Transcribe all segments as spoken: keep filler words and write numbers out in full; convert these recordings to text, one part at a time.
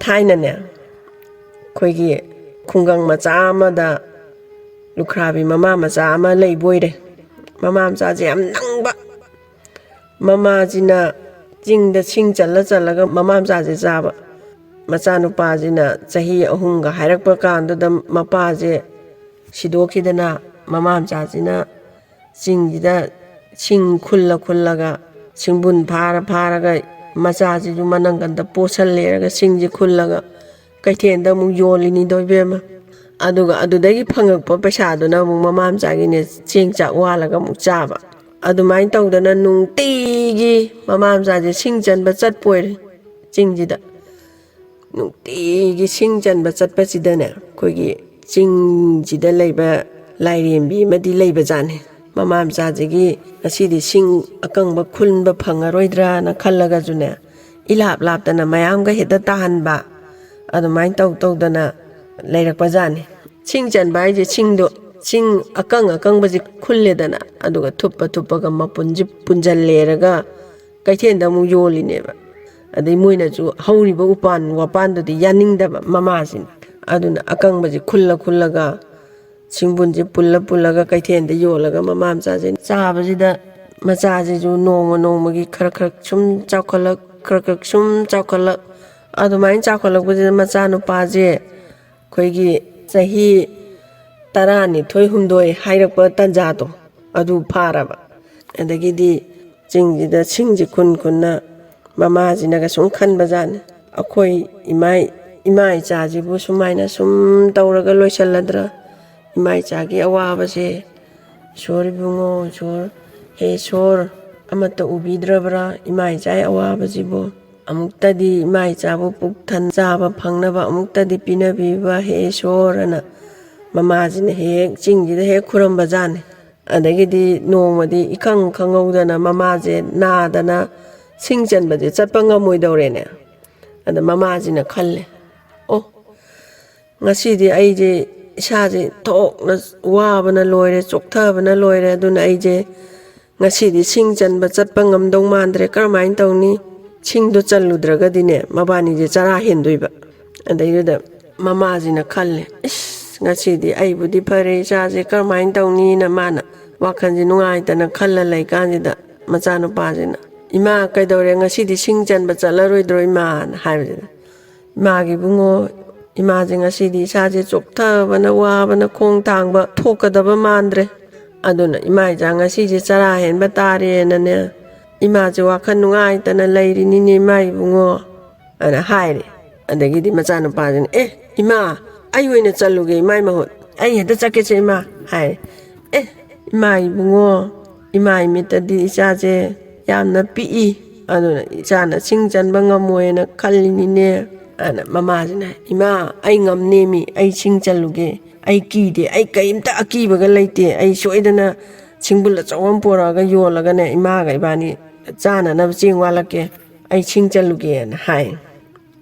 ꯊꯥꯏꯅꯅꯦ, ꯑꯩꯈꯣꯏꯒꯤ ꯈꯨꯡꯒꯪ ꯃꯆꯥ ꯑꯃꯗ ꯂꯨꯈ꯭ꯔꯥꯕꯤ ꯃꯃꯥ ꯃꯆꯥ ꯑꯃ ꯂꯩꯕ ꯑꯣꯏꯔꯦ꯫ ꯃꯃꯥ ꯃꯆꯥꯁꯦ ꯌꯥꯝ ꯅꯪꯕ꯫ ꯃꯃꯥꯁꯤꯅ ꯆꯤꯡꯗ ꯁꯤꯡ ꯆꯜꯂ ꯆꯜꯂꯒ ꯃꯃꯥ ꯃꯆꯥꯁꯦ ꯆꯥꯕ꯫ ꯃꯆꯥꯅꯨꯄꯥꯁꯤꯅ ꯆꯍꯤ ꯑꯍꯨꯝꯒ ꯍꯥꯏꯔꯛꯄ ꯀꯥꯟꯗꯨꯗ ꯃꯄꯥꯁꯦ ꯁꯤꯗꯣꯛꯈꯤꯗꯅ, ꯃꯃꯥ ꯃꯆꯥꯁꯤꯅ ꯆꯤꯡꯁꯤꯗ ꯁꯤꯡ ꯈꯨꯜꯂ ꯈꯨꯜꯂꯒ, ꯁꯤꯡꯕꯨꯟ ꯐꯥꯔ ꯐꯥꯔꯒ, ꯃꯆꯥꯁꯤꯁꯨ ꯃꯅꯪꯒꯟꯗ ꯄꯣꯠꯁꯜꯂꯦꯔꯒ ꯁꯤꯡꯁꯤ ꯈꯨꯜꯂꯒ ꯀꯩꯊꯦꯜꯗ ꯑꯃꯨꯛ ꯌꯣꯜꯂꯤꯅꯤꯗꯣ ꯏꯕꯦꯝꯃ꯫ ꯑꯗꯨꯒ ꯑꯗꯨꯗꯒꯤ ꯐꯪꯉꯛꯄ ꯄꯩꯁꯥꯗꯨꯅ ꯑꯃꯨꯛ ꯃꯃꯥ ꯃꯆꯥꯒꯤꯅꯦ, ꯆꯦꯡ ꯆꯥꯛ ꯋꯥꯜꯂꯒ ꯑꯃꯨꯛ ꯆꯥꯕ꯫ ꯑꯗꯨꯃꯥꯏꯅ ꯇꯧꯗꯅ ꯅꯨꯡꯇꯤꯒꯤ ꯃꯃꯥ ꯃꯆꯥꯁꯦ ꯁꯤꯡ ꯆꯟꯕ ꯆꯠꯄ ꯑꯣꯏꯔꯦ ꯆꯤꯡꯁꯤꯗ꯫ ꯅꯨꯡꯇꯤꯒꯤ ꯁꯤꯡ ꯆꯟꯕ ꯆꯠꯄꯁꯤꯗꯅꯦ, ꯑꯩꯈꯣꯏꯒꯤ ꯆꯤꯡꯁꯤꯗ ꯂꯩꯕ ꯂꯥꯏꯔꯦꯝꯕꯤ ꯑꯃꯗꯤ ꯂꯩꯕꯖꯥꯠꯅꯤ꯫ ꯃꯃꯥ ꯃꯆꯥꯁꯤꯒꯤ ꯉꯁꯤꯗꯤ ꯁꯤꯡ ꯑꯀꯪꯕ ꯈꯨꯟꯕ ꯐꯪꯉꯔꯣꯏꯗ꯭ꯔꯥꯅ ꯈꯜꯂꯒꯁꯨꯅꯦ, ꯏꯂꯥꯞ ꯂꯥꯞꯇꯅ ꯃꯌꯥꯝꯒ ꯍꯦꯛꯇ ꯇꯥꯍꯟꯕ, ꯑꯗꯨꯃꯥꯏꯅ ꯇꯧ ꯇꯧꯗꯅ ꯂꯩꯔꯛꯄꯖꯥꯠꯅꯤ꯫ ꯁꯤꯡ ꯆꯟꯕ ꯍꯥꯏꯁꯦ ꯁꯤꯡꯗꯣ, ꯁꯤꯡ ꯑꯀꯪ ꯑꯀꯪꯕꯁꯦ ꯈꯨꯜꯂꯦꯗꯅ, ꯑꯗꯨꯒ ꯊꯨꯞꯄ ꯊꯨꯞꯄꯒ ꯃꯄꯨꯟꯁꯦ ꯄꯨꯟꯁꯤꯜꯂꯦꯔꯒ ꯀꯩꯊꯦꯜꯗ ꯑꯃꯨꯛ ꯌꯣꯜꯂꯤꯅꯦꯕ꯫ ꯑꯗꯩ ꯃꯣꯏꯅꯁꯨ ꯍꯧꯔꯤꯕ ꯎꯄꯥꯟ ꯋꯥꯄꯥꯟꯗꯨꯗꯤ ꯌꯥꯅꯤꯡꯗꯕ ꯃꯃꯥꯁꯤꯅ꯫ ꯑꯗꯨꯅ ꯑꯀꯪꯕꯁꯦ ꯈꯨꯜꯂ ꯈꯨꯜꯂꯒ, ꯁꯤꯡꯕꯨꯟꯁꯦ ꯄꯨꯜꯂ ꯄꯨꯜꯂꯒ ꯀꯩꯊꯦꯜꯗ ꯌꯣꯜꯂꯒ ꯃꯃꯥ ꯃꯆꯥꯁꯦ ꯆꯥꯕꯁꯤꯗ, ꯃꯆꯥꯁꯤꯁꯨ ꯅꯣꯡꯃ ꯅꯣꯡꯃꯒꯤ ꯈꯔ ꯈꯔ ꯁꯨꯝ ꯆꯥꯎꯈꯠꯂꯛ, ꯈꯔ ꯈꯔ ꯁꯨꯝ ꯆꯥꯎꯈꯠꯂꯛ꯫ ꯑꯗꯨꯃꯥꯏꯅ ꯆꯥꯎꯈꯠꯂꯛꯄꯁꯤꯗ ꯃꯆꯥꯅꯨꯄꯥꯁꯦ ꯑꯩꯈꯣꯏꯒꯤ ꯆꯍꯤ ꯇꯔꯥꯅꯤꯊꯣꯏ ꯍꯨꯝꯗꯣꯏ ꯍꯥꯏꯔꯛꯄ ꯇꯟꯖꯥꯗꯣ ꯑꯗꯨ ꯐꯥꯔꯕ꯫ ꯑꯗꯒꯤꯗꯤ ꯆꯤꯡꯁꯤꯗ ꯁꯤꯡꯁꯤ ꯈꯨꯟ ꯈꯨꯟꯅ ꯃꯃꯥꯁꯤꯅꯒ ꯁꯨꯝ ꯈꯟꯕꯖꯥꯠꯅꯤ, "ꯑꯩꯈꯣꯏ ꯏꯃꯥ, ꯏꯃꯥ ꯏꯆꯥꯁꯤꯕꯨ ꯁꯨꯃꯥꯏꯅ ꯁꯨꯝ ꯇꯧꯔꯒ ꯂꯣꯏꯁꯜꯂꯗ꯭ꯔꯥ? ꯏꯃꯥ ꯏꯆꯥꯒꯤ ꯑꯋꯥꯕꯁꯦ, ꯏꯁꯣꯔ ꯏꯕꯨꯡꯉꯣ, ꯏꯁꯣꯔ, ꯍꯦ ꯏꯁꯣꯔ, ꯑꯃꯠꯇ ꯎꯕꯤꯗ꯭ꯔꯕ꯭ꯔꯥ ꯏꯃꯥ ꯏꯆꯥꯒꯤ ꯑꯋꯥꯕꯁꯤꯕꯨ? ꯑꯃꯨꯛꯇꯗꯤ ꯏꯃꯥ ꯏꯆꯥꯕꯨ ꯄꯨꯛ ꯊꯟ ꯆꯥꯕ ꯐꯪꯅꯕ ꯑꯃꯨꯛꯇꯗꯤ ꯄꯤꯅꯕꯤꯕ, ꯍꯦ ꯏꯁꯣꯔ" ꯑꯅ ꯃꯃꯥꯁꯤꯅ ꯍꯦꯛ ꯆꯤꯡꯁꯤꯗ ꯍꯦꯛ ꯈꯨꯔꯝꯕꯖꯥꯠꯅꯤ꯫ ꯑꯗꯒꯤꯗꯤ ꯅꯣꯡꯃꯗꯤ ꯏꯈꯪ ꯈꯪꯍꯧꯗꯅ ꯃꯃꯥꯁꯦ ꯅꯥꯗꯅ ꯁꯤꯡ ꯆꯟꯕꯁꯦ ꯆꯠꯄ ꯉꯝꯃꯣꯏꯗꯧꯔꯦꯅꯦ꯫ ꯑꯗ ꯃꯃꯥꯁꯤꯅ ꯈꯜꯂꯦ, "ꯑꯣ, ꯉꯁꯤꯗꯤ ꯑꯩꯁꯦ ꯏꯁꯥꯁꯦ ꯊꯣꯛꯅ ꯋꯥꯕꯅ ꯂꯣꯏꯔꯦ, ꯆꯣꯛꯊꯕꯅ ꯂꯣꯏꯔꯦ, ꯑꯗꯨꯅ ꯑꯩꯁꯦ ꯉꯁꯤꯗꯤ ꯁꯤꯡ ꯆꯟꯕ ꯆꯠꯄ ꯉꯝꯗꯧ ꯃꯥꯟꯗ꯭ꯔꯦ, ꯀꯔꯝꯍꯥꯏꯅ ꯇꯧꯅꯤ? ꯁꯤꯡꯗꯣ ꯆꯜꯂꯨꯗ꯭ꯔꯒꯗꯤꯅꯦ, ꯃꯕꯥꯅꯤꯁꯦ ꯆꯔꯥ ꯍꯦꯟꯗꯣꯏꯕ꯫ ꯑꯗꯩꯗꯨꯗ ꯃꯃꯥꯁꯤꯅ ꯈꯜꯂꯦ, "ꯏꯁ, ꯉꯁꯤꯗꯤ ꯑꯩꯕꯨꯗꯤ ꯐꯔꯦ, ꯏꯆꯥꯁꯦ ꯀꯔꯝꯍꯥꯏꯅ ꯇꯧꯅꯤꯅ" ꯃꯥꯅ ꯋꯥꯈꯜꯁꯦ ꯅꯨꯡꯉꯥꯏꯇꯅ ꯈꯜꯂ ꯂꯩꯀꯥꯟꯁꯤꯗ, ꯃꯆꯥꯅꯨꯄꯥꯁꯤꯅ, "ꯏꯃꯥ, ꯀꯩꯗꯧꯔꯦ? ꯉꯁꯤꯗꯤ ꯁꯤꯡ ꯆꯟꯕ ꯆꯠꯂꯔꯣꯏꯗ꯭ꯔꯣ, ꯏꯃꯥꯅ?" ꯍꯥꯏꯕꯁꯤꯗ, "ꯏꯃꯥꯒꯤ ꯏꯕꯨꯡꯉꯣ, ꯏꯃꯥꯁꯦ ꯉꯁꯤꯗꯤ ꯏꯁꯥꯁꯦ ꯆꯣꯛꯊꯕꯅ, ꯋꯥꯕꯅ, ꯈꯣꯡ ꯊꯥꯡꯕ ꯊꯣꯛꯀꯗꯕ ꯃꯥꯟꯗ꯭ꯔꯦ꯫ ꯑꯗꯨꯅ ꯏꯃꯥ ꯏꯆꯥ ꯉꯁꯤꯁꯦ ꯆꯔꯥ ꯍꯦꯟꯕ ꯇꯥꯔꯦꯅꯅꯦ, ꯏꯃꯥꯁꯦ ꯋꯥꯈꯜ ꯅꯨꯡꯉꯥꯏꯇꯅ ꯂꯩꯔꯤꯅꯤꯅꯦ, ꯏꯃꯥ ꯏꯕꯨꯡꯉꯣ", ꯑꯅ ꯍꯥꯏꯔꯦ꯫ ꯑꯗꯒꯤꯗꯤ ꯃꯆꯥꯅꯨꯄꯥꯁꯤꯅ, "ꯑꯦ, ꯏꯃꯥ, ꯑꯩ ꯑꯣꯏꯅ ꯆꯠꯂꯨꯒꯦ ꯏꯃꯥꯏ ꯃꯍꯨꯠ, ꯑꯩ ꯍꯦꯛꯇ ꯆꯠꯀꯦꯁꯦ ꯏꯃꯥ", ꯍꯥꯏꯔꯦ꯫ "ꯑꯦ, ꯏꯃꯥ ꯏꯕꯨꯡꯉꯣ, ꯏꯃꯥ ꯏꯃꯤꯠꯇꯗꯤ ꯏꯆꯥꯁꯦ ꯌꯥꯝꯅ ꯄꯤꯛꯏ, ꯑꯗꯨꯅ ꯏꯆꯥꯅ ꯁꯤꯡ ꯆꯟꯕ ꯉꯝꯃꯣꯏꯅ ꯈꯜꯂꯤꯅꯤꯅꯦ", ꯑꯅ ꯃꯃꯥꯁꯤꯅ, "ꯏꯃꯥ, ꯑꯩ ꯉꯝꯅꯦꯃꯤ, ꯑꯩ ꯁꯤꯡ ꯆꯜꯂꯨꯒꯦ, ꯑꯩ ꯀꯤꯗꯦ, ꯑꯩ ꯀꯔꯤꯝꯇ ꯑꯀꯤꯕꯒ ꯂꯩꯇꯦ, ꯑꯩ ꯁꯣꯏꯗꯅ ꯁꯤꯡꯕꯨꯜ ꯑꯆꯧꯕ ꯑꯃ ꯄꯨꯔꯛꯑꯒ ꯌꯣꯜꯂꯒꯅꯦ ꯏꯃꯥꯒ ꯏꯕꯥꯅꯤ ꯆꯥꯅꯅꯕ ꯆꯦꯡ ꯋꯥꯠꯂꯛꯀꯦ, ꯑꯩ ꯁꯤꯡ ꯆꯜꯂꯨꯒꯦꯅ" ꯍꯥꯏ꯫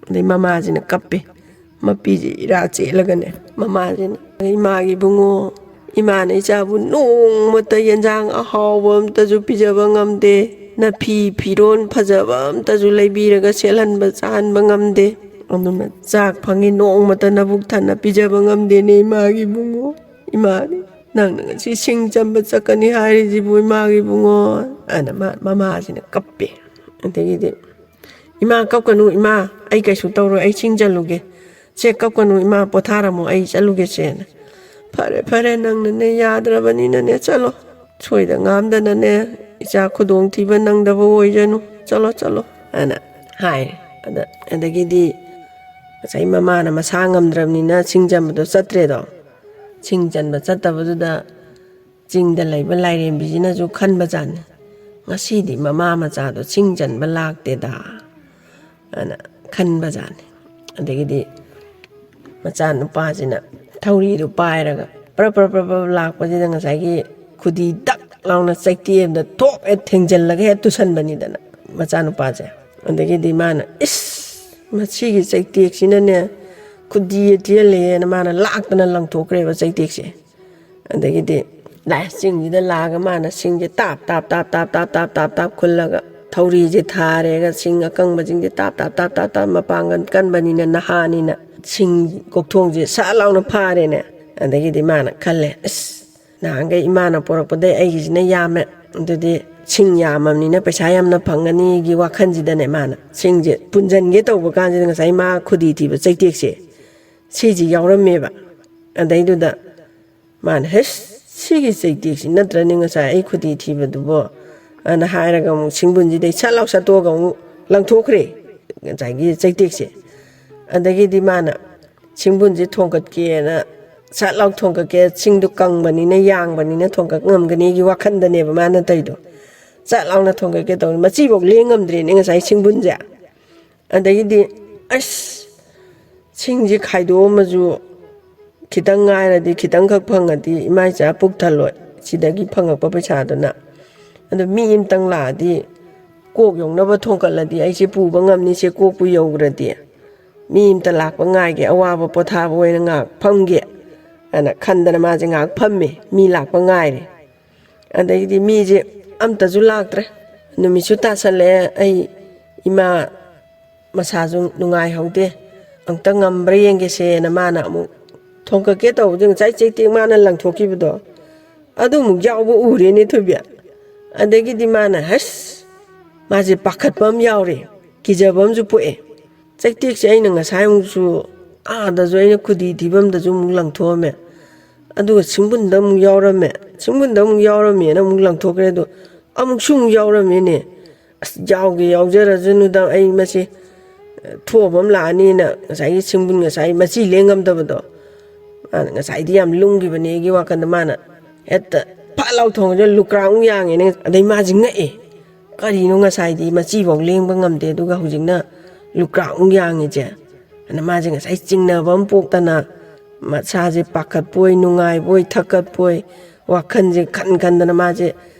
ꯑꯗꯩ ꯃꯃꯥꯁꯤꯅ ꯀꯞꯄꯦ꯫ ꯃꯄꯤꯁꯤ ꯏꯔꯥ ꯆꯦꯜꯂꯒꯅꯦ, ꯃꯃꯥꯁꯤꯅ, "ꯏꯃꯥꯒꯤ ꯏꯕꯨꯡꯉꯣ, ꯏꯃꯥꯅ ꯏꯆꯥꯕꯨ ꯅꯣꯡꯃꯇ ꯌꯦꯟꯖꯥꯡ ꯑꯍꯥꯎꯕ ꯑꯝꯇꯁꯨ ꯄꯤꯖꯕ ꯉꯝꯗꯦ, ꯅꯐꯤ ꯐꯤꯔꯣꯜ ꯐꯖꯕ ꯑꯝꯇꯁꯨ ꯂꯩꯕꯤꯔꯒ ꯁꯦꯠꯍꯟꯕ ꯆꯥꯍꯟꯕ ꯉꯝꯗꯦ, ꯑꯗꯨꯅ ꯆꯥꯛ ꯐꯪꯉꯤ ꯅꯣꯡꯃꯇ ꯅꯕꯨꯛ ꯊꯟꯅ ꯄꯤꯖꯕ ꯉꯝꯗꯦꯅꯦ ꯏꯃꯥꯒꯤ ꯏꯕꯨꯡꯉꯣ꯫ ꯏꯃꯥꯅꯤ, ꯅꯪꯅ ꯉꯁꯤ ꯁꯤꯡ ꯆꯟꯕ ꯆꯠꯀꯅꯤ ꯍꯥꯏꯔꯤꯁꯤꯕꯨ ꯏꯃꯥꯒꯤ ꯏꯕꯨꯡꯉꯣ?" ꯑꯅ ꯃꯥ-, ꯃꯃꯥꯁꯤꯅ ꯀꯞꯄꯦ꯫ ꯑꯗꯒꯤꯗꯤ, "ꯏꯃꯥ, ꯀꯞꯀꯅꯨ ꯏꯃꯥ, ꯑꯩ ꯀꯩꯁꯨ ꯇꯧꯔꯣꯏ, ꯑꯩ ꯁꯤꯡ ꯆꯜꯂꯨꯒꯦ꯫ ꯁꯦ, ꯀꯞꯀꯅꯨ ꯏꯃꯥ, ꯄꯣꯊꯥꯔꯝꯃꯣ, ꯑꯩ ꯆꯠꯂꯨꯒꯦꯁꯦꯅ"꯫ "ꯐꯔꯦ, ꯐꯔꯦ, ꯅꯪꯅꯅꯦ ꯌꯥꯗ꯭ꯔꯕꯅꯤꯅꯅꯦ ꯆꯠꯂꯣ, ꯁꯣꯏꯗ ꯉꯥꯝꯗꯅꯅꯦ ꯏꯆꯥ ꯈꯨꯗꯣꯡꯊꯤꯕ ꯅꯪꯗꯕ ꯑꯣꯏꯖꯅꯨ, ꯆꯠꯂꯣ, ꯆꯠꯂꯣ", ꯑꯅ ꯍꯥꯏꯔꯦ꯫ ꯑꯗ, ꯑꯗꯒꯤꯗꯤ ꯉꯁꯥꯏ ꯃꯃꯥꯅ ꯃꯁꯥ ꯉꯝꯗ꯭ꯔꯕꯅꯤꯅ ꯁꯤꯡ ꯆꯟꯕꯗꯣ ꯆꯠꯇ꯭ꯔꯦꯗꯣ꯫ ꯁꯤꯡ ꯆꯟꯕ ꯆꯠꯇꯕꯗꯨꯗ ꯆꯤꯡꯗ ꯂꯩꯕ ꯂꯥꯏꯔꯦꯝꯕꯤꯁꯤꯅꯁꯨ ꯈꯟꯕꯖꯥꯠꯅꯤ, "ꯉꯁꯤꯗꯤ ꯃꯃꯥ ꯃꯆꯥꯗꯣ ꯁꯤꯡ ꯆꯟꯕ ꯂꯥꯛꯇꯦꯗ" ꯑꯅ ꯈꯟꯕꯖꯥꯠꯅꯤ꯫ ꯑꯗꯒꯤꯗꯤ ꯃꯆꯥꯅꯨꯄꯥꯁꯤꯅ ꯊꯧꯔꯤꯗꯨ ꯄꯥꯏꯔꯒ ꯄ꯭ꯔꯞ ꯄ꯭ꯔꯞ ꯄ꯭ꯔꯞ ꯄ꯭ꯔꯞ ꯂꯥꯛꯄꯁꯤꯗ ꯉꯁꯥꯏꯒꯤ ꯈꯨꯗꯤ ꯗꯛ ꯂꯥꯎꯅ ꯆꯩꯇꯦꯛ ꯑꯃꯗ ꯊꯣꯛ ꯍꯦꯛ ꯊꯦꯡꯖꯤꯜꯂꯒ ꯍꯦꯛ ꯇꯨꯁꯟꯕꯅꯤꯗꯅ ꯃꯆꯥꯅꯨꯄꯥꯁꯦ꯫ ꯑꯗꯒꯤꯗꯤ ꯃꯥꯅ, "ꯏꯁ, ꯃꯁꯤꯒꯤ ꯆꯩꯇꯦꯛꯁꯤꯅꯅꯦ ꯈꯨꯗꯤ ꯇꯦꯜꯂꯦꯅ" ꯃꯥꯅ ꯂꯥꯛꯇꯅ ꯂꯪꯊꯣꯛꯈ꯭ꯔꯦꯕ ꯆꯩꯇꯦꯛꯁꯦ꯫ ꯑꯗꯒꯤꯗꯤ ꯂꯥꯛꯑꯦ, ꯆꯤꯡꯁꯤꯗ ꯂꯥꯛꯑꯒ ꯃꯥꯅ ꯁꯤꯡꯁꯦ ꯇꯥꯞ ꯇꯥꯞ ꯇꯥꯞ ꯇꯥꯞ ꯇꯥꯞ ꯇꯥꯞ ꯇꯥꯞ ꯇꯥꯞ ꯈꯨꯜꯂꯒ ꯊꯧꯔꯤꯁꯦ ꯊꯥꯔꯦꯒ ꯁꯤꯡ ꯑꯀꯪꯕꯁꯤꯡꯁꯦ ꯇꯥꯞ ꯇꯥꯞ ꯇꯥꯞ ꯇꯥꯞ ꯇꯥꯞ, ꯃꯄꯥꯡꯒꯜ ꯀꯟꯕꯅꯤꯅ, ꯅꯍꯥꯅꯤꯅ ꯁꯤꯡ ꯀꯣꯛꯊꯣꯡꯁꯦ ꯁꯠ ꯂꯥꯎꯅ ꯐꯥꯔꯦꯅꯦ꯫ ꯑꯗꯒꯤꯗꯤ ꯃꯥꯅ ꯈꯜꯂꯦ, "ꯑꯁ, ꯅꯍꯥꯟꯈꯩ ꯏꯃꯥꯅ ꯄꯣꯔꯛꯄꯗꯩ ꯑꯩꯒꯤꯁꯤꯅ ꯌꯥꯝꯃꯦ, ꯑꯗꯨꯗꯤ ꯁꯤꯡ ꯌꯥꯝꯃꯕꯅꯤꯅ ꯄꯩꯁꯥ ꯌꯥꯝꯅ ꯐꯪꯒꯅꯤꯒꯤ" ꯋꯥꯈꯜꯁꯤꯗꯅꯦ ꯃꯥꯅ ꯁꯤꯡꯁꯦ ꯄꯨꯟꯁꯤꯟꯒꯦ ꯇꯧꯕ ꯀꯥꯟꯁꯤꯗ ꯉꯁꯥꯏ ꯃꯥ ꯈꯨꯗꯤ ꯊꯤꯕ ꯆꯩꯇꯦꯛꯁꯦ ꯁꯤꯁꯤ ꯌꯥꯎꯔꯝꯃꯦꯕ꯫ ꯑꯗꯩꯗꯨꯗ ꯃꯥꯅ, "ꯍꯦꯁ, ꯁꯤꯒꯤ ꯆꯩꯇꯦꯛꯁꯤ ꯅꯠꯇ꯭ꯔꯅꯦ ꯉꯁꯥꯏ ꯑꯩ ꯈꯨꯗꯤ ꯊꯤꯕꯗꯨꯕꯣ?" ꯑꯅ ꯍꯥꯏꯔꯒ ꯑꯃꯨꯛ ꯁꯤꯡꯕꯨꯟꯁꯤꯗꯩ ꯁꯠ ꯂꯥꯎ ꯁꯠꯇꯣꯛꯑꯒ ꯑꯃꯨꯛ ꯂꯪꯊꯣꯛꯈ꯭ꯔꯦ ꯉꯁꯥꯏꯒꯤ ꯆꯩꯇꯦꯛꯁꯦ꯫ ꯑꯗꯒꯤꯗꯤ ꯃꯥꯅ ꯁꯤꯡꯕꯨꯟꯁꯦ ꯊꯣꯡꯒꯠꯀꯦꯅ ꯁꯠ ꯂꯥꯎ ꯊꯣꯡꯒꯠꯀꯦ, ꯁꯤꯡꯗꯣ ꯀꯪꯕꯅꯤꯅ, ꯌꯥꯡꯕꯅꯤꯅ ꯊꯣꯡꯒꯠ ꯉꯝꯒꯅꯤꯒꯤ ꯋꯥꯈꯟꯗꯅꯦꯕ ꯃꯥꯅ ꯇꯧꯔꯤꯗꯣ꯫ ꯁꯠ ꯂꯥꯎꯅ ꯊꯣꯡꯒꯠꯀꯦ ꯇꯧꯅꯤ, ꯃꯆꯤꯐꯥꯎ ꯂꯦꯡ ꯉꯝꯗ꯭ꯔꯦꯅꯦ ꯉꯁꯥꯏ ꯁꯤꯡꯕꯨꯟꯁꯦ꯫ ꯑꯗꯒꯤꯗꯤ, "ꯑꯁ, ꯁꯤꯡꯁꯦ ꯈꯥꯏꯗꯣꯛꯑꯝꯃꯁꯨ ꯈꯤꯇꯪ ꯉꯥꯏꯔꯗꯤ, ꯈꯤꯇꯪꯈꯛ ꯐꯪꯉꯗꯤ ꯏꯃꯥ ꯏꯆꯥ ꯄꯨꯛ ꯊꯜꯂꯣꯏ, ꯁꯤꯗꯒꯤ ꯐꯪꯉꯛꯄ ꯄꯩꯁꯥꯗꯨꯅ꯫ ꯑꯗꯣ ꯃꯤ ꯑꯃꯇꯪ ꯂꯥꯛꯑꯗꯤ ꯀꯣꯛ ꯌꯧꯅꯕ ꯊꯣꯡꯀꯠꯂꯗꯤ ꯑꯩꯁꯦ ꯄꯨꯕ ꯉꯝꯅꯤ, ꯁꯦ ꯀꯣꯛꯄꯨ ꯌꯧꯈ꯭ꯔꯗꯤ꯫ ꯃꯤ ꯑꯃꯇ ꯂꯥꯛꯄ ꯉꯥꯏꯒꯦ, ꯑꯋꯥꯕ ꯄꯣꯊꯥꯕ ꯑꯣꯏꯅ ꯉꯥꯏꯍꯥꯛ ꯐꯝꯒꯦ" ꯍꯥꯏꯅ ꯈꯟꯗꯅ ꯃꯥꯁꯦ ꯉꯥꯏꯍꯥꯛ ꯐꯝꯃꯦ, ꯃꯤ ꯂꯥꯛꯄ ꯉꯥꯏꯔꯦ꯫ ꯑꯗꯩꯗꯤ ꯃꯤꯁꯦ ꯑꯝꯇꯁꯨ ꯂꯥꯛꯇ꯭ꯔꯦ꯫ ꯅꯨꯃꯤꯠꯁꯨ ꯇꯥꯁꯜꯂꯛꯑꯦ, ꯑꯩ ꯏꯃꯥ ꯃꯁꯥꯁꯨ ꯅꯨꯡꯉꯥꯏꯍꯧꯗꯦ, ꯑꯝꯇ ꯉꯝꯕ꯭ꯔꯥ ꯌꯦꯡꯒꯦꯁꯦꯅ ꯃꯥꯅ ꯑꯃꯨꯛ ꯊꯣꯡꯀꯠꯀꯦ ꯇꯧꯕꯗ ꯉꯁꯥꯏ ꯆꯩꯇꯦꯛ ꯃꯥꯅ ꯂꯪꯊꯣꯛꯈꯤꯕꯗꯣ ꯑꯗꯨ ꯑꯃꯨꯛ ꯌꯥꯎꯕ ꯎꯔꯦꯅꯦ ꯊꯣꯏꯕꯤ꯫ ꯑꯗꯒꯤꯗꯤ ꯃꯥꯅ, "ꯍꯁ, ꯃꯥꯁꯦ ꯄꯥꯈꯠꯄ ꯑꯃ ꯌꯥꯎꯔꯦ, ꯀꯤꯖꯕ ꯑꯃꯁꯨ ꯄꯣꯛꯑꯦ꯫ ꯆꯩꯇꯦꯛꯁꯦ ꯑꯩꯅ ꯉꯁꯥꯏ ꯑꯃꯨꯛꯁꯨ ꯑꯥꯗꯁꯨ ꯑꯩꯅ ꯈꯨꯗꯤ ꯊꯤꯐꯝꯗꯁꯨ ꯑꯃꯨꯛ ꯂꯪꯊꯣꯛꯑꯝꯃꯦ, ꯑꯗꯨꯒ ꯁꯤꯡꯕꯨꯟꯗ ꯑꯃꯨꯛ ꯌꯥꯎꯔꯝꯃꯦ, ꯁꯤꯡꯕꯨꯟꯗ ꯑꯃꯨꯛ ꯌꯥꯎꯔꯝꯃꯦꯅ ꯑꯃꯨꯛ ꯂꯪꯊꯣꯛꯈ꯭ꯔꯦ, ꯑꯗꯣ ꯑꯃꯨꯛꯁꯨ ꯑꯃꯨꯛ ꯌꯥꯎꯔꯝꯃꯦꯅꯦ꯫ ꯑꯁ, ꯌꯥꯎꯒꯦ ꯌꯥꯎꯖꯔꯁꯅꯨꯗ, ꯑꯩ ꯃꯁꯤ ꯊꯣꯛꯑꯕ ꯑꯃ ꯂꯥꯛꯑꯅꯤꯅ ꯉꯁꯥꯏꯒꯤ ꯁꯤꯡꯕꯨꯟ ꯉꯁꯥꯏ ꯃꯆꯤ ꯂꯦꯡꯉꯝꯗꯕꯗꯣ, ꯃꯥꯅ ꯉꯁꯥꯏꯗꯤ ꯌꯥꯝ ꯂꯨꯝꯈꯤꯕꯅꯦ ꯑꯩꯒꯤ ꯋꯥꯈꯜꯗ, ꯃꯥꯅ ꯍꯦꯛꯇ ꯐꯠ ꯂꯥꯎ ꯊꯣꯡꯁꯤꯗ ꯂꯨꯀ꯭ꯔꯥꯛ ꯑꯃꯨꯛ ꯌꯥꯡꯉꯦꯅꯦ꯫ ꯑꯗꯩ ꯃꯥꯁꯤ ꯉꯛꯑꯦ, "ꯀꯔꯤꯅꯣ, ꯉꯁꯥꯏꯗꯤ ꯃꯆꯤꯐꯥꯎ ꯂꯦꯡꯕ ꯉꯝꯗꯦ, ꯑꯗꯨꯒ ꯍꯧꯖꯤꯛꯅ ꯂꯨꯀ꯭ꯔꯥꯛ ꯑꯃꯨꯛ ꯌꯥꯡꯉꯤꯁꯦ?" ꯑꯗ ꯃꯥꯁꯦ ꯉꯁꯥꯏ ꯆꯤꯡꯅꯕ ꯑꯃ ꯄꯣꯛꯇꯅ ꯃꯁꯥꯁꯦ ꯄꯥꯈꯠꯄꯣꯏ, ꯅꯨꯡꯉꯥꯏꯕꯣꯏ, ꯊꯛꯀꯠꯄꯣꯏ, ꯋꯥꯈꯜꯁꯦ ꯈꯟ ꯈꯟꯗꯅ ꯃꯥꯁꯦ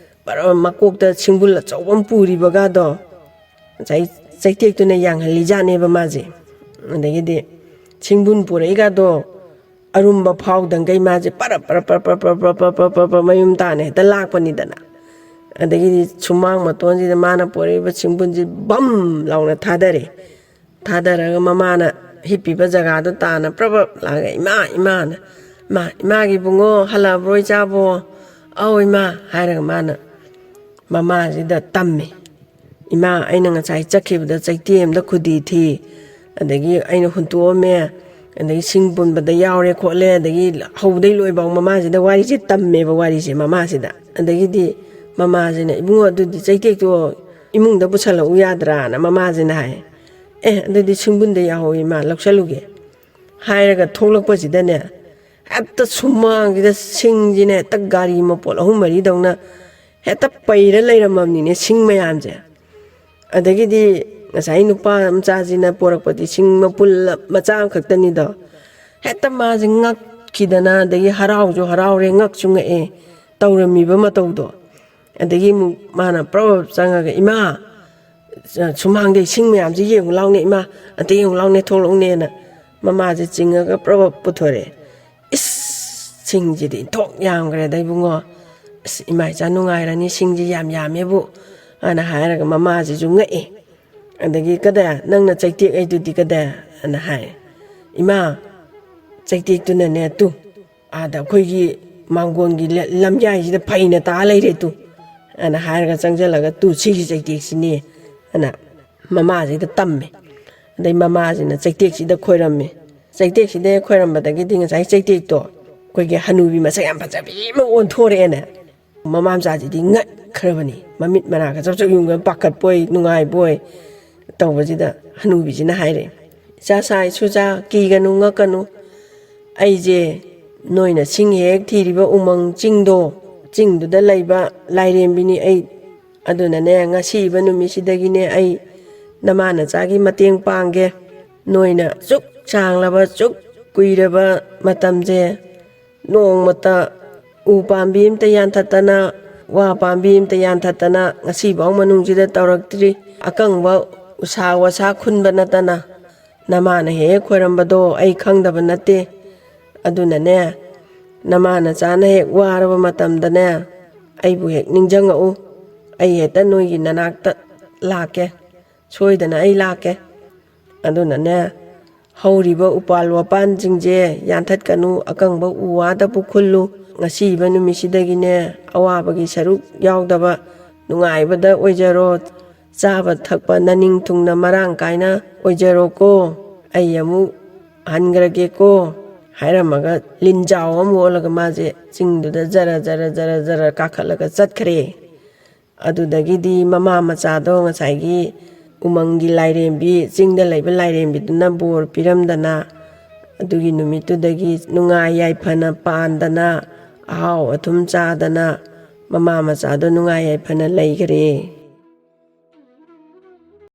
ꯕꯔ-, ꯃꯀꯣꯛꯇ ꯁꯤꯡꯕꯨꯜ ꯑꯆꯧꯕ ꯑꯃ ꯄꯨꯔꯤꯕꯒꯗꯣ ꯉꯁꯥꯏ ꯆꯩꯇꯦꯛꯇꯨꯅ ꯌꯥꯡꯍꯜꯂꯤꯖꯥꯠꯅꯦꯕ ꯃꯥꯁꯦ꯫ ꯑꯗꯒꯤꯗꯤ ꯁꯤꯡꯕꯨꯟ ꯄꯨꯔꯛꯏꯒꯗꯣ ꯑꯔꯨꯝꯕ ꯐꯥꯎꯗꯪꯒꯩ ꯃꯥꯁꯦ ꯄꯔꯞ ꯄꯔꯞ ꯄꯔꯞ ꯄꯔꯞ ꯄꯔꯞ ꯄꯔꯞ ꯄꯔꯞ ꯄꯔꯞ ꯄꯔꯞ ꯃꯌꯨꯝ ꯇꯥꯅ ꯍꯦꯛꯇ ꯂꯥꯛꯄꯅꯤꯗꯅ꯫ ꯑꯗꯒꯤꯗꯤ ꯁꯨꯃꯥꯡ ꯃꯇꯣꯟꯁꯤꯗ ꯃꯥꯅ ꯄꯣꯔꯛꯏꯕ ꯁꯤꯡꯕꯨꯟꯁꯤ ꯕꯝ ꯂꯥꯎꯅ ꯊꯥꯗꯔꯦ꯫ ꯊꯥꯗꯔꯒ ꯃꯃꯥꯅ ꯍꯤꯞꯄꯤꯕ ꯖꯒꯥꯗꯣ ꯇꯥꯅ ꯄ꯭ꯔꯞ ꯄ꯭ꯔꯞ ꯂꯥꯛꯑꯒ, "ꯏꯃꯥ, ꯏꯃꯥꯅ, ꯏꯃꯥ, ꯏꯃꯥꯒꯤ ꯏꯕꯨꯡꯉꯣ, ꯍꯜꯂꯛꯑꯕ꯭ꯔꯣ ꯏꯆꯥꯕꯣ?" "ꯑꯧ ꯏꯃꯥ" ꯍꯥꯏꯔꯒ ꯃꯥꯅ ꯃꯃꯥꯁꯤꯗ ꯇꯝꯃꯦ꯫ "ꯏꯃꯥ, ꯑꯩꯅ ꯉꯁꯥꯏ ꯆꯠꯈꯤꯕꯗ ꯆꯩꯇꯦꯛ ꯑꯃꯗ ꯈꯨꯗꯤ ꯊꯤ, ꯑꯗꯒꯤ ꯑꯩꯅ ꯍꯨꯟꯇꯣꯛꯑꯝꯃꯦ, ꯑꯗꯒꯤ ꯁꯤꯡ ꯄꯨꯟꯕꯗ ꯌꯥꯎꯔꯦ ꯈꯣꯠꯂꯦ", ꯑꯗꯒꯤ ꯍꯧꯕꯗꯩ ꯂꯣꯏꯐꯥꯎ ꯃꯃꯥꯁꯤꯗ ꯋꯥꯔꯤꯁꯦ ꯇꯝꯃꯦꯕ, ꯋꯥꯔꯤꯁꯦ ꯃꯃꯥꯁꯤꯗ꯫ ꯑꯗꯒꯤꯗꯤ ꯃꯃꯥꯁꯤꯅ, "ꯏꯕꯨꯡꯉꯣ, ꯑꯗꯨꯗꯤ ꯆꯩꯇꯦꯛꯇꯣ ꯏꯃꯨꯡꯗ ꯄꯨꯁꯜꯂꯛꯎ ꯌꯥꯗ꯭ꯔꯥꯅ?" ꯃꯃꯥꯁꯤꯅ ꯍꯥꯏ꯫ "ꯑꯦ, ꯑꯗꯨꯗꯤ ꯁꯤꯡꯕꯨꯟꯗ ꯌꯥꯎꯍꯧꯋꯤ ꯏꯃꯥ, ꯂꯧꯁꯜꯂꯨꯒꯦ" ꯍꯥꯏꯔꯒ ꯊꯣꯛꯂꯛꯄꯁꯤꯗꯅꯦ, ꯍꯦꯛꯇ ꯁꯨꯃꯥꯡꯁꯤꯗ ꯁꯤꯡꯁꯤꯅ ꯍꯦꯛꯇ ꯒꯥꯔꯤ ꯃꯄꯣꯠ ꯑꯍꯨꯝ ꯃꯔꯤꯗꯧꯅ ꯍꯦꯛꯇ ꯄꯩꯔ ꯂꯩꯔꯝꯃꯕꯅꯤꯅꯦ, ꯁꯤꯡ ꯃꯌꯥꯝꯁꯦ꯫ ꯑꯗꯒꯤꯗꯤ ꯉꯁꯥꯏ ꯅꯨꯄꯥ ꯃꯆꯥꯁꯤꯅ ꯄꯣꯔꯛꯄꯗꯤ ꯁꯤꯡ ꯃꯄꯨꯜ ꯃꯆꯥ ꯑꯃꯈꯛꯇꯅꯤꯗꯣ꯫ ꯍꯦꯛꯇ ꯃꯥꯁꯦ ꯉꯛꯈꯤꯗꯅ, ꯑꯗꯒꯤ ꯍꯔꯥꯎꯁꯨ ꯍꯔꯥꯎꯔꯦ, ꯉꯛꯁꯨ ꯉꯛꯑꯦ ꯇꯧꯔꯝꯃꯤꯕ ꯃꯇꯧꯗꯣ꯫ ꯑꯗꯒꯤ ꯑꯃꯨꯛ ꯃꯥꯅ ꯄ꯭ꯔꯞ ꯆꯪꯉꯒ, "ꯏꯃꯥ, ꯁꯨꯃꯥꯡꯗꯩ ꯁꯤꯡ ꯃꯌꯥꯝꯁꯦ ꯌꯦꯡꯉꯨ ꯂꯥꯎꯅꯦ ꯏꯃꯥ, ꯑꯝꯇ ꯌꯦꯡꯉꯨ ꯂꯥꯎꯅꯦ, ꯊꯣꯛꯂꯛꯎꯅꯦꯅ" ꯃꯃꯥꯁꯦ ꯆꯤꯡꯉꯒ ꯄ꯭ꯔꯞ ꯄ꯭ꯔꯞ ꯄꯨꯊꯣꯔꯛꯑꯦ꯫ "ꯏꯁ! ꯁꯤꯡꯁꯤꯗꯤ ꯏꯟꯊꯣꯛ ꯌꯥꯝꯈ꯭ꯔꯦꯗ ꯏꯕꯨꯡꯉꯣ꯫ ꯑꯁ, ꯏꯃꯥ ꯏꯆꯥ ꯅꯨꯡꯉꯥꯏꯔꯅꯤ, ꯁꯤꯡꯁꯤ ꯌꯥꯝ ꯌꯥꯝꯃꯦꯕꯨ" ꯑꯅ ꯍꯥꯏꯔꯒ ꯃꯃꯥꯁꯤꯁꯨ ꯉꯛꯑꯦ꯫ ꯑꯗꯒꯤ, "ꯀꯗꯥꯏ, ꯅꯪꯅ ꯆꯩꯇꯦꯛ ꯍꯥꯏꯗꯨꯗꯤ ꯀꯗꯥꯏ?" ꯑꯅ ꯍꯥꯏ꯫ "ꯏꯃꯥ, ꯆꯩꯇꯦꯛꯇꯨꯅꯅꯦ ꯇꯨ, ꯑꯥꯗ ꯑꯩꯈꯣꯏꯒꯤ ꯃꯥꯡꯒꯣꯟꯒꯤ ꯂ-, ꯂꯝꯌꯥꯏꯁꯤꯗ ꯐꯩꯅ ꯇꯥ ꯂꯩꯔꯦ ꯇꯨ" ꯑꯅ ꯍꯥꯏꯔꯒ ꯆꯪꯁꯤꯜꯂꯒ, "ꯇꯨ, ꯁꯤꯒꯤ ꯆꯩꯇꯦꯛꯁꯤꯅꯦ" ꯑꯅ ꯃꯃꯥꯁꯤꯗ ꯇꯝꯃꯦ꯫ ꯑꯗꯩ ꯃꯃꯥꯁꯤꯅ ꯆꯩꯇꯦꯛꯁꯤꯗ ꯈꯣꯏꯔꯝꯃꯦ꯫ ꯆꯩꯇꯦꯛꯁꯤꯗ ꯈꯣꯏꯔꯝꯕꯗꯒꯤꯗꯤ ꯉꯁꯥꯏ ꯆꯩꯇꯦꯛꯇꯣ ꯑꯩꯈꯣꯏꯒꯤ ꯍꯅꯨꯕꯤ ꯃꯁꯛ ꯌꯥꯝ ꯐꯖꯕꯤ ꯑꯃ ꯑꯣꯟꯊꯣꯔꯛꯑꯦꯅꯦ꯫ ꯃꯃꯥ ꯃꯆꯥꯁꯤꯗꯤ ꯉꯛꯈ꯭ꯔꯕꯅꯤ, ꯃꯃꯤꯠ ꯃꯅꯥꯒ ꯆꯞ ꯆꯞ ꯌꯨꯡꯉꯒ ꯄꯥꯈꯠꯄꯣꯏ ꯅꯨꯡꯉꯥꯏꯕꯣꯏ ꯇꯧꯕꯁꯤꯗ ꯍꯅꯨꯕꯤꯁꯤꯅ ꯍꯥꯏꯔꯦ, "ꯏꯆꯥ ꯁꯥꯏ ꯁꯨꯖꯥ, ꯀꯤꯒꯅꯨ ꯉꯛꯀꯅꯨ, ꯑꯩꯁꯦ ꯅꯣꯏꯅ ꯁꯤꯡ ꯍꯦꯛ ꯊꯤꯔꯤꯕ ꯎꯃꯪ ꯆꯤꯡꯗꯣ, ꯆꯤꯡꯗꯨꯗ ꯂꯩꯕ ꯂꯥꯏꯔꯦꯝꯕꯤꯅꯤ ꯑꯩ꯫ ꯑꯗꯨꯅꯅꯦ, ꯉꯁꯤꯕ ꯅꯨꯃꯤꯠꯁꯤꯗꯒꯤꯅꯦ ꯑꯩ ꯅꯃꯥ ꯅꯆꯥꯒꯤ ꯃꯇꯦꯡ ꯄꯥꯡꯒꯦ꯫ ꯅꯣꯏꯅ ꯁꯨꯛ ꯁꯥꯡꯂꯕ, ꯁꯨꯛ ꯀꯨꯏꯔꯕ ꯃꯇꯝꯁꯦ ꯅꯣꯡꯃꯇ ꯎ ꯄꯥꯝꯕꯤ ꯑꯃꯇ ꯌꯥꯟꯊꯠꯇꯅ, ꯋꯥ ꯄꯥꯝꯕꯤ ꯑꯃꯇ ꯌꯥꯟꯊꯠꯇꯅ ꯉꯁꯤꯐꯥꯎ ꯃꯅꯨꯡꯁꯤꯗ ꯇꯧꯔꯛꯇ꯭ꯔꯤ꯫ ꯑꯀꯪꯕ ꯎꯁꯥ ꯋꯥꯁꯥ ꯈꯨꯟꯕ ꯅꯠꯇꯅ ꯅꯃꯥꯅ ꯍꯦꯛ ꯍꯦꯛ ꯈꯣꯏꯔꯝꯕꯗꯣ ꯑꯩ ꯈꯪꯗꯕ ꯅꯠꯇꯦ꯫ ꯑꯗꯨꯅꯅꯦ, ꯅꯃꯥ ꯅꯆꯥꯅ ꯍꯦꯛ ꯋꯥꯔꯕ ꯃꯇꯝꯗꯅꯦ, ꯑꯩꯕꯨ ꯍꯦꯛ ꯅꯤꯡꯁꯤꯡꯉꯛꯎ, ꯑꯩ ꯍꯦꯛꯇ ꯅꯣꯏꯒꯤ ꯅꯅꯥꯛꯇ ꯂꯥꯛꯀꯦ, ꯁꯣꯏꯗꯅ ꯑꯩ ꯂꯥꯛꯀꯦ꯫ ꯑꯗꯨꯅꯅꯦ, ꯍꯧꯔꯤꯕ ꯎꯄꯥꯜ ꯋꯥꯄꯥꯟꯁꯤꯡꯁꯦ ꯌꯥꯟꯊꯠꯀꯅꯨ, ꯑꯀꯪꯕ ꯎ ꯋꯥꯗ ꯄꯨꯈꯨꯜꯂꯨ꯫ ꯉꯁꯤꯕ ꯅꯨꯃꯤꯠꯁꯤꯗꯒꯤꯅꯦ, ꯑꯋꯥꯕꯒꯤ ꯁꯔꯨꯛ ꯌꯥꯎꯗꯕ ꯅꯨꯡꯉꯥꯏꯕꯗ ꯑꯣꯏꯖꯔꯣ꯫ ꯆꯥꯕ ꯊꯛꯄ ꯅꯅꯤꯡ ꯊꯨꯡꯅ ꯃꯔꯥꯡ ꯀꯥꯏꯅ ꯑꯣꯏꯖꯔꯣꯀꯣ꯫ ꯑꯩ ꯑꯃꯨꯛ ꯍꯟꯈ꯭ꯔꯒꯦꯀꯣ, ꯍꯥꯏꯔꯝꯃꯒ ꯂꯤꯟꯖꯥꯎ ꯑꯃ ꯑꯣꯜꯂꯒ ꯃꯥꯁꯦ ꯆꯤꯡꯗꯨꯗ ꯖꯔ ꯖꯔ ꯖꯔ ꯖꯔ ꯀꯥꯈꯠꯂꯒ ꯆꯠꯈ꯭ꯔꯦ꯫ ꯑꯗꯨꯗꯒꯤꯗꯤ ꯃꯃꯥ ꯃꯆꯥꯗꯣ ꯉꯁꯥꯏꯒꯤ ꯎꯃꯪꯒꯤ ꯂꯥꯏꯔꯦꯝꯕꯤ, ꯆꯤꯡꯗ ꯂꯩꯕ ꯂꯥꯏꯔꯦꯝꯕꯤꯗꯨꯅ ꯕꯣꯔ ꯄꯤꯔꯝꯗꯅ, ꯑꯗꯨꯒꯤ ꯅꯨꯃꯤꯠꯇꯨꯗꯒꯤ ꯅꯨꯡꯉꯥꯏ ꯌꯥꯏꯐꯅ ꯄꯥꯟꯗꯅ, ꯑꯍꯥꯎ ꯑꯊꯨꯝ ꯆꯥꯗꯅ, ꯃꯃꯥ ꯃꯆꯥꯗꯣ ꯅꯨꯡꯉꯥꯏ ꯌꯥꯏꯐꯅ ꯂꯩꯈ꯭ꯔꯦ꯫